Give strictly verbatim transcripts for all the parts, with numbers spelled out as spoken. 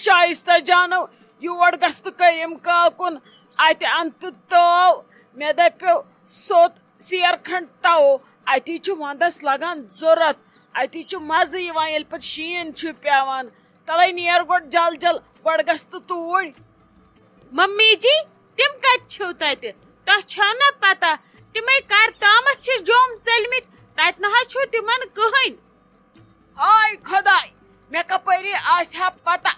شایستہ جانو، یور گژھ تہٕ کٔرِم کاکُن، اتہِ ان تہٕ تٲو۔ مےٚ دپیو سوٚت سیر کھنڈ تاوو، اتی چھُ ونٛدس لگان ضروٗرت، اتی چھُ مزٕ یِوان ییٚلہِ پتہٕ شیٖن چھُ پٮ۪وان۔ تلے نیر گۄڈٕ جل جل، گۄڈٕ گژھ تہٕ توٗرۍ۔ ممی جی، تِم کتہِ چھِو تتہِ؟ تۄہہِ چھا نہ پتہ، تِمے کر تامتھ چھِ جوٚم ژٔلمٕتۍ، تتہِ نہ حظ چھُو تِمن کٕہٕنۍ۔ ہاے خۄداے، مےٚ کپٲری آسہِ ہا پتہ،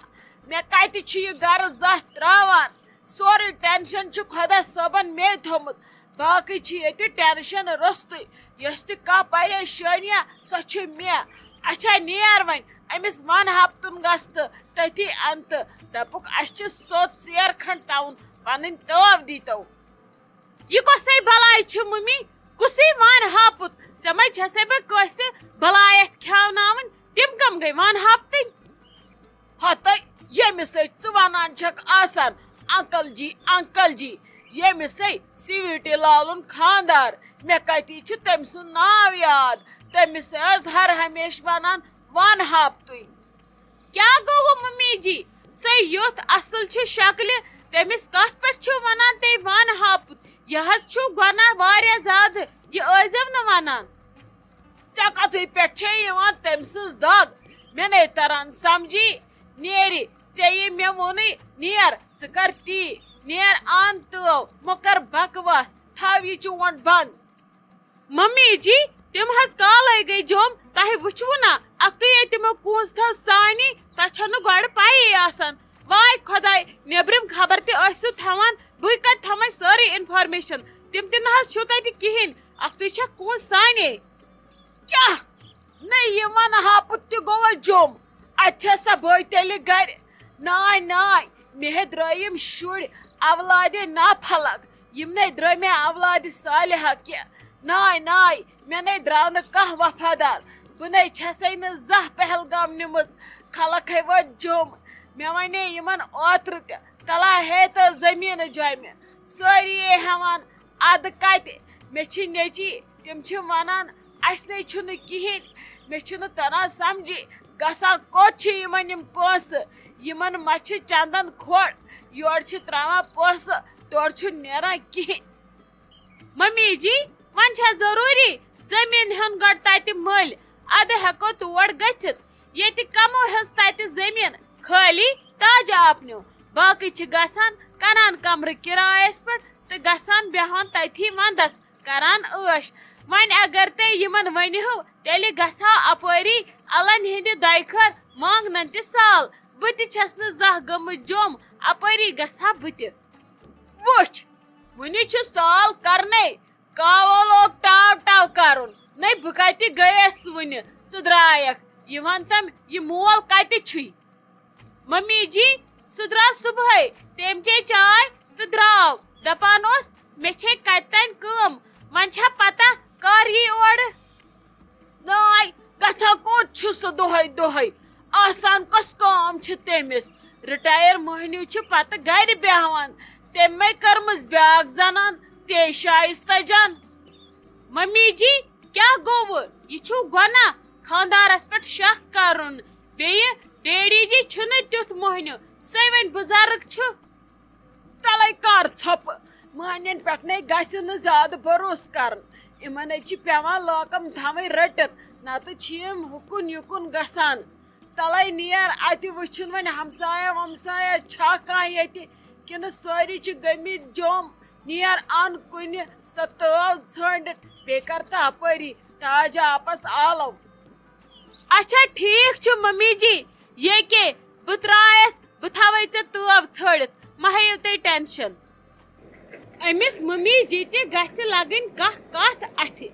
مےٚ کتہِ چھُ یہِ گرٕ زانٛہہ تراوان؟ سورُے ٹینشن چھُ خۄدا صٲبن مے تھوٚمُت، باقٕے چھِ ییٚتہِ ٹینشن روٚستُے۔ یۄس تہِ کانٛہہ پریشٲنیہ، سۄ چھِ مےٚ۔ اچھا نیر وۄنۍ، أمِس ون ہفتُن گژھ تہٕ تٔتھی ان تہٕ دپُکھ، اسہِ چھِ سوٚت سیر کھنڈ تاوُن، پنٕنۍ تٲو دیٖتو۔ یہِ کۄسٕے بلاے چھِ مُمی؟ کُسٕے وان ہاپُت؟ ژےٚ ما چھسے بہٕ کٲنٛسہِ بلایتھ کھیاوناوٕنۍ؟ تِم کم گٔے وان ہاپتٕنۍ؟ ہتَے، ییٚمِس سۭتۍ ژٕ ونان چھکھ آسان، انکل جی، انکل جی، ییٚمِس سۭتۍ سویٖٹی لالُن خاندار، مےٚ کتی چھُ تٔمۍ سُنٛد ناو یاد؟ تٔمِس ٲس ہر ہمیشہٕ ونان وان ہاپتٕے۔ کیٛاہ گوٚوٕ ممی جی؟ سُے یُتھ اصل چھُ شکلہِ، تٔمِس کتھ پٮ۪ٹھ چھِو ونان تُہۍ وان ہاپُت؟ یہِ حظ چھُ گۄناہ واریاہ زیادٕ، یہِ ٲسۍزیو نہٕ ونان۔ ژےٚ کتھٕے پٮ۪ٹھ چھے یِوان تٔمۍ سٕنٛز دگ؟ مےٚ نے تران سمجھی۔ نیرِ، ژےٚ یہِ مےٚ ووٚنُے، نیر، ژٕ کر تی، نیر ان تٲو، مۄ کر بکواس، تھاو یہِ چونٛٹ بنٛد۔ ممی جی، تِم حظ کالے گٔے جوٚم، تۄہہِ وٕچھوٕ نا، اکھتُے ییٚتہِ تِمو کونٛز تھٲو سانی، تۄہہِ چھو نہٕ گۄڈٕ پَیی آسان۔ واے خۄداے، نیٚبرِم خبر تہِ ٲسِو تھاوان، بٕے کَتہِ تھاوَے سٲرٕے انفارمیشن؟ تِم تہِ نہ حظ چھِو تَتہِ کِہیٖنۍ، اکھتُے چھےٚ کونٛز سانے۔ کیٛاہ؟ نہ یہِ وَنہٕ ہاپُت تہِ گوٚوا جوٚم؟ اَتہِ چھےٚ سۄ بٲے تیٚلہِ گرِ؟ ناے، ناے، مےٚ ہے درٛٲے یِم شُرۍ اولادِ ناپھلگ۔ یِم نے درٛٲے مےٚ اولادِ صالحہ کینٛہہ۔ ناے، ناے، مےٚ نے درٛاو نہٕ کانٛہہ وفادار۔ بہٕ نے چھسے نہٕ زانٛہہ پہلگام نِمٕژ۔ خلق ہے وٲتۍ جوٚم۔ مےٚ ونے یِمن اوترٕ تہِ، تلا ہے تہٕ زٔمیٖنہٕ جۄمہِ۔ سٲری ہے ہٮ۪وان ادٕ کتہِ؟ مےٚ چھِ نیٚچی، تِم چھِ ونان، اسہِ نے چھُنہٕ کِہیٖنۍ۔ مےٚ چھُنہٕ تران سمجھی، گژھان کوٚت چھِ یِمن یِم پونٛسہٕ؟ یِمن ما چھِ چندن کھۄڑ؟ یورٕ چھِ تراوان پونٛسہٕ، تورٕ چھُنہٕ نیران کِہیٖنۍ۔ ممی جی، وۄنۍ چھا ضروٗری زٔمیٖن ہیوٚن گۄڈٕ تتہِ مٔلۍ، ادٕ ہٮ۪کو تور گٔژھِتھ؟ ییٚتہِ کمو ہیوٚژ تتہِ زٔمیٖن خٲلی تاج آپنیو، باقٕے چھِ گژھان، کنان کمرٕ کرایس پٮ۪ٹھ تہٕ گژھان بیٚہوان تٔتھی ونٛدس کران عٲش۔ وۄنۍ اگر تُہۍ یِمن ؤنِہو، تیٚلہِ گژھٕ ہا اپٲری الن ہٕنٛدِ دۄیہِ خٲر مانگنن تہِ سال۔ بہٕ تہِ چھَس نہٕ زانٛہہ گٔمٕژ جوٚم، اپٲری گژھٕ ہا بہٕ تہِ۔ وٕچھ، وُنہِ چھُ سال کرنے، کاوو لوگ ٹاو ٹاو کرُن۔ نے بہٕ کتہِ گٔیس وُنہِ، ژٕ درٛایکھ۔ یہِ وَن تم، یہِ مول کتہِ چھُے؟ ممی جی، سُہ درٛاو صُبحٲے، تٔمۍ چے چاے تہٕ درٛاو۔ دپان اوس، مےٚ چھے کتہِ تانۍ کٲم، وۄنۍ چھا پتہ کر یی اورٕ؟ ناے، گژھان کوٚت چھُ سُہ دۄہے دۄہے؟ آسان کۄس کٲم چھِ تٔمِس؟ رِٹایَر مٔہنیوٗ چھِ پتہٕ گرِ بیٚہوان۔ تٔمۍ مَے کٔرمٕژ بیٛاکھ زنان، تے شایستہ جان۔ ممی جی، کیٛاہ گوٚوٕ؟ یہِ چھُو گۄناہ خانٛدارس پٮ۪ٹھ شک کرُن۔ بیٚیہِ ڈیڈی جی چھُنہٕ تیُتھ مٔہنیوٗ، سُے وۄنۍ بُزرٕگ چھُ۔ تلے کر ژھۄپہٕ، مٔہنِین پٮ۪ٹھ نے گژھِ نہٕ زیادٕ بھروسہٕ کرُن۔ یِمن ہے چھِ پٮ۪وان لاکم تھاوٕنۍ رٔٹِتھ، نتہٕ چھِ یِم ہُکُن یُکُن گژھان۔ تلے نیر، اتہِ وٕچھُن وۄنۍ ہمسایہ ومسایہ چھا کانٛہہ ییٚتہِ، کِنہٕ سٲری چھِ گٔمٕتۍ جوٚم۔ نیر ان کُنہِ سۄ تٲو ژھٲنٛڈِتھ، بیٚیہِ کر تہٕ اپٲری تاج آپس آلو۔ اچھا ٹھیک چھُ ممی جی، ییٚکے بہٕ ترٛایس، بہٕ تھاوے ژےٚ تٲو ژھٲنٛڈِتھ، مہ ہیٚیِو تُہۍ ٹینشن۔ أمِس ممی جی تہِ گژھِ لگٕنۍ کانٛہہ کتھ اتھِ۔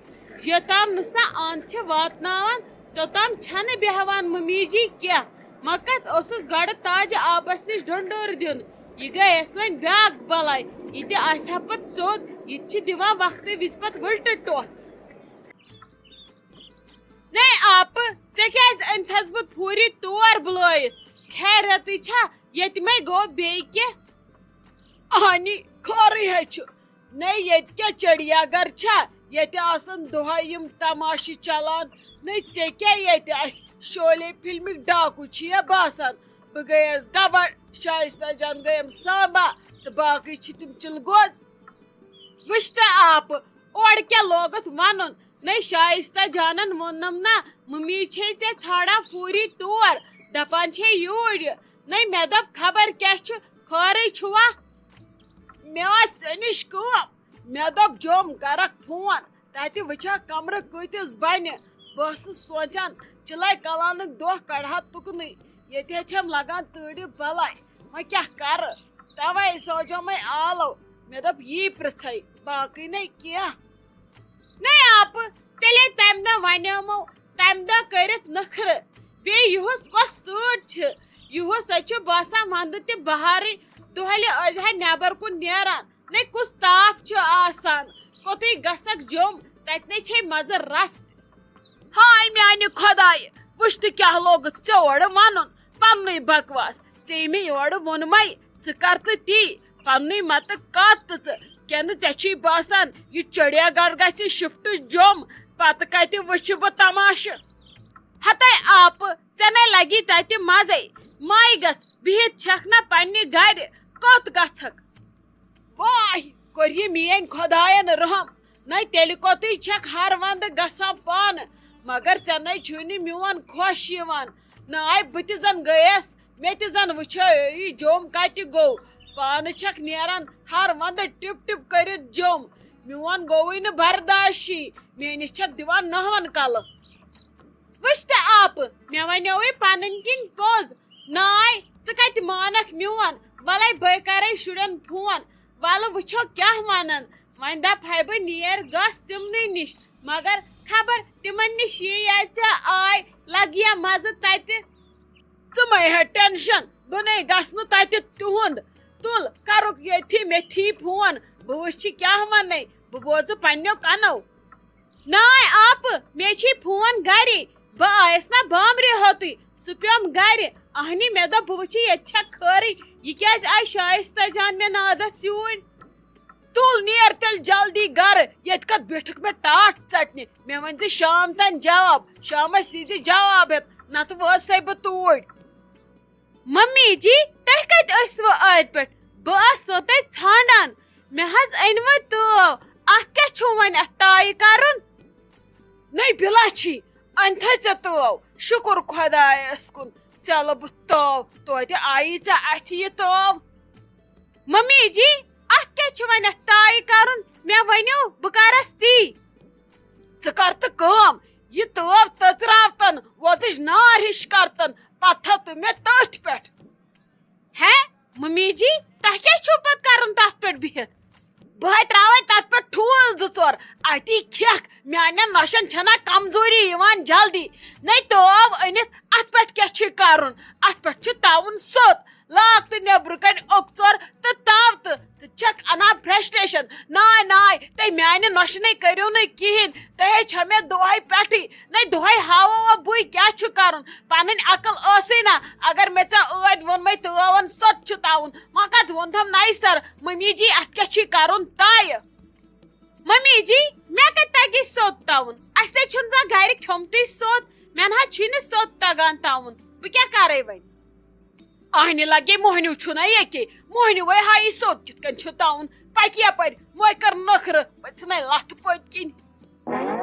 یوٚتام نہٕ سۄ اند چھِ واتناوان، توٚتام چھنہٕ بیہوان ممی جی کینٛہہ۔ مہ کتھ اوسُس گۄڈٕ تاج آپس نِش ڈھونڈور دیُن، یہِ گٔیس وۄنۍ بیاکھ بلاے۔ یہِ تہِ آسہِ ہا پتہٕ سیوٚد، یہِ تہِ چھِ دِوان وقتہٕ وِزِ پتہٕ وٕلٹہٕ ٹۄپھ۔ نے آپہٕ، ژےٚ کیازِ أنۍتھس بہٕ پھوٗرِ تور بُلٲوِتھ؟ خیرتٕے چھا؟ ییٚتہِ مَے گوٚو بیٚیہِ کینٛہہ؟ اہنی، خٲرٕے ہے چھُ۔ نے ییٚتہِ کیٛاہ چڑیا گھر چھا؟ ییٚتہِ آسن دۄہے یِم تماشہٕ چلان۔ نے ژےٚ کیٛاہ ییٚتہِ اَسہِ شولے فلمٕکۍ ڈاکوٗ چھِیا باسان؟ بہٕ گٔیَس گبر، شائستہ جان گٔیم سامبا، تہٕ باقٕے چھِ تِم چِلگوز۔ وٕچھ تہٕ آپہٕ، اورٕ کیٛاہ لوگُتھ وَنُن؟ نَے شائستہ جانن ووٚننم نا، ممی چھے ژےٚ ژھانڈان فوری تور، دپان چھے یوٗرۍ یہِ۔ نَے مےٚ دوٚپ خبر کیٛاہ چھُ، خٲرٕے چھُوا؟ مےٚ ٲس ژےٚ نِش کٲم، مےٚ دوٚپ جوٚم کرکھ فون، تتہِ وٕچھکھ کمرٕ کۭتِس بنہِ۔ بہٕ ٲسٕس سونچان، چِلے کلانٕکۍ دۄہ کڑہا تُکنُے، ییٚتہِ ہے چھم لگان تۭرِ بلاے۔ وۄنۍ کیٛاہ کرٕ؟ توے سوجومے آلو۔ مےٚ دوٚپ، یی پرژھے، باقٕے نے کینٛہہ۔ نَے آپہٕ، تیٚلے تَمہِ دۄہ وَنیومو، تَمہِ دۄہ کٔرِتھ نٔخرٕ۔ بیٚیہِ یُہُس کۄس تۭر چھِ؟ یُہُس ہے چھُ باسان وَندٕ تہِ بَہارٕے۔ دۄہلہِ ٲسۍ ہا نٮ۪بر کُن نیران۔ نَے کُس تاپھ چھُ آسان؟ کوٚتُے گژھکھ جوٚم، تَتہِ نے چھے مَزٕ رَس تہِ۔ ہاے میانہِ خۄدایہِ، وٕچھ تہٕ کیٛاہ لوگُتھ ژےٚ اورٕ وَنُن؟ پننُے بکواس۔ ژےٚ یہِ مےٚ یورٕ ووٚنمَے، ژٕ کر تہٕ تی۔ پننُے متہٕ کت تہٕ ژٕ۔ کِنہٕ ژےٚ چھُے باسان، یہِ چڑیا گڑھ گژھِ شفٹ جوٚم؟ پتہٕ کتہِ وٕچھِ بہٕ تماشہٕ؟ ہتے آپہٕ، ژےٚ نے لگی تتہِ مزے۔ ماے گژھ، بِہِتھ چھکھ نا پننہِ گرِ، کوٚت گژھکھ؟ واے، کوٚر یہِ میٲنۍ خۄداین رحم۔ نَے تیٚلہِ کوٚتُے چھکھ ہر وندٕ گژھان پانہٕ؟ مگر ژےٚ نَے چھُے نہٕ میون خۄش یِوان۔ نَے بہٕ تہِ زن گٔیس، مےٚ تہِ زن وٕچھے یہِ جوٚم کتہِ گوٚو۔ پانہٕ چھکھ نیران ہر وندٕ ٹِپ ٹِپ کٔرِتھ جوٚم۔ میون گوٚوٕے نہٕ برداشی، میٲنِس چھکھ دِوان نہون کلہٕ۔ وٕچھ تہٕ آپہٕ، مےٚ وَنیووُے پنٕنۍ کِنۍ پوٚز۔ ناے، ژٕ کَتہِ مانکھ میون؟ وَلَے بَے کَرَے شُرٮ۪ن فون۔ وَلہٕ وٕچھو کیٛاہ وَنَن۔ وۄنۍ دَپہَے بہٕ نیر گژھ تِمنٕے نِش۔ مگر خبر تِمَن نِش یی یا ژےٚ آے، لَگہِ یا مَزٕ تَتہِ۔ ژٕ مَے ہےٚ ٹٮ۪نشَن، بہٕ نے گژھٕ نہٕ تَتہِ تِہُنٛد۔ تُل، کَرُکھ ییٚتھی میٚتھی فون۔ بہٕ وٕچھِ کیٛاہ وَنَے، بہٕ بوزٕ پنٛنیو کَنو۔ ناے آپہٕ، مےٚ چھے فون گرے۔ بہٕ آیس نا بامبرِ ہوتُے، سُہ پیوم گرِ۔ اہنہِ، مےٚ دوٚپ، بہٕ وٕچھِ ییٚتہِ چھا خٲرٕے۔ یہِ کیازِ آیہِ شایستہ جان مےٚ نادس یوٗرۍ؟ تُل نیر تیٚلہِ جلدی گرٕ، ییٚتہِ کتھ بیٖٹھٕکھ مےٚ ٹاٹھ ژٹنہِ۔ مےٚ ؤنۍ زِ شام تام جواب، شامس یی زِ جواب ہٮ۪تھ، نتہٕ وٲژسَے بہٕ توٗرۍ۔ ممی جی، تُہۍ کتہِ ٲسوٕ ٲدۍ پٮ۪ٹھ؟ بہٕ ٲسسو تۄہہِ ژھانڈان۔ مےٚ حظ أنۍ وۄنۍ تٲو۔ اتھ کیٛاہ چھُو وۄنۍ اتھ تایہِ کرُن؟ نٔے بِلا چھی، أنۍ تھٲے ژےٚ تٲو۔ شُکُر خۄدایس کُن، ژےٚ لوٚبُتھ تٲو۔ توتہِ آیی ژےٚ اتھِ یہِ تٲو۔ ممی جی، اتھ کیٛاہ چھُ وۄنۍ اتھ تایہِ کرُن؟ مےٚ ؤنِو، بہٕ کرس تی۔ ژٕ کر تہٕ کٲم، یہِ تٲو تٔژراوتن، وۄزٕج نار ہِش کرتن، پتہٕ تھاو تہٕ مےٚ تٔتھۍ پٮ۪ٹھ۔ ہے، ممی جی، تۄہہِ کیٛاہ چھُو پتہٕ کرُن تتھ پٮ۪ٹھ بِہِتھ؟ بہٕ ہے تراوے تتھ پٮ۪ٹھ ٹھوٗل زٕ ژور، اتی کھٮ۪کھ، میانٮ۪ن نۄشن چھنا کمزوری یِوان جلدی۔ نَے تٲو أنِتھ اتھ پٮ۪ٹھ کیٛاہ چھُے کرُن؟ اتھ پٮ۪ٹھ چھُ تاوُن سوٚت۔ لاگ تہٕ نیبرٕ کنہِ اوٚکژور تہٕ تاو تہٕ۔ ژٕ چھکھ انان فرسٹریشن۔ ناے، ناے، تُہۍ میانہِ نۄشہِ نے کٔرِو نہٕ کِہینۍ۔ تۄہے چھےٚ مےٚ دۄہے پٮ۪ٹھٕے۔ نَے دۄہے ہاوو وۄنۍ بٕے کیٛاہ چھُ کرُن۔ پنٕنۍ عقل ٲسٕے نہ۔ اگر مےٚ ژےٚ ٲدۍ ووٚنمَے تٲوَن سوٚت چھُ تاوُن، وۄنۍ کَتھ ووٚنتھَم نَیہِ سَرٕ؟ مٔمی جی، اَتھ کیٛاہ چھُے کرُن طے؟ مٔمی جی، مےٚ کَتہِ تَگہِ سوٚت تاوُن؟ اَسہِ تے چھُنہٕ زانٛہہ گرِ کھیوٚمتُے سوٚت۔ مےٚ نہ حظ چھُے نہٕ سوٚت تَگان تاوُن۔ بہٕ کیٛاہ کَرَے وۄنۍ؟ اہنہِ لگے موہنیو چھُنہ ییٚکے۔ موہنیو ہے ہاے سوٚت کِتھ کٔنۍ چھُ تاوُن؟ پَکہِ یَپٲرۍ، وۄنۍ کَر نٔکھرٕ، پَتہٕ ژھٕنَے لَتھ پٔتۍ کِنۍ۔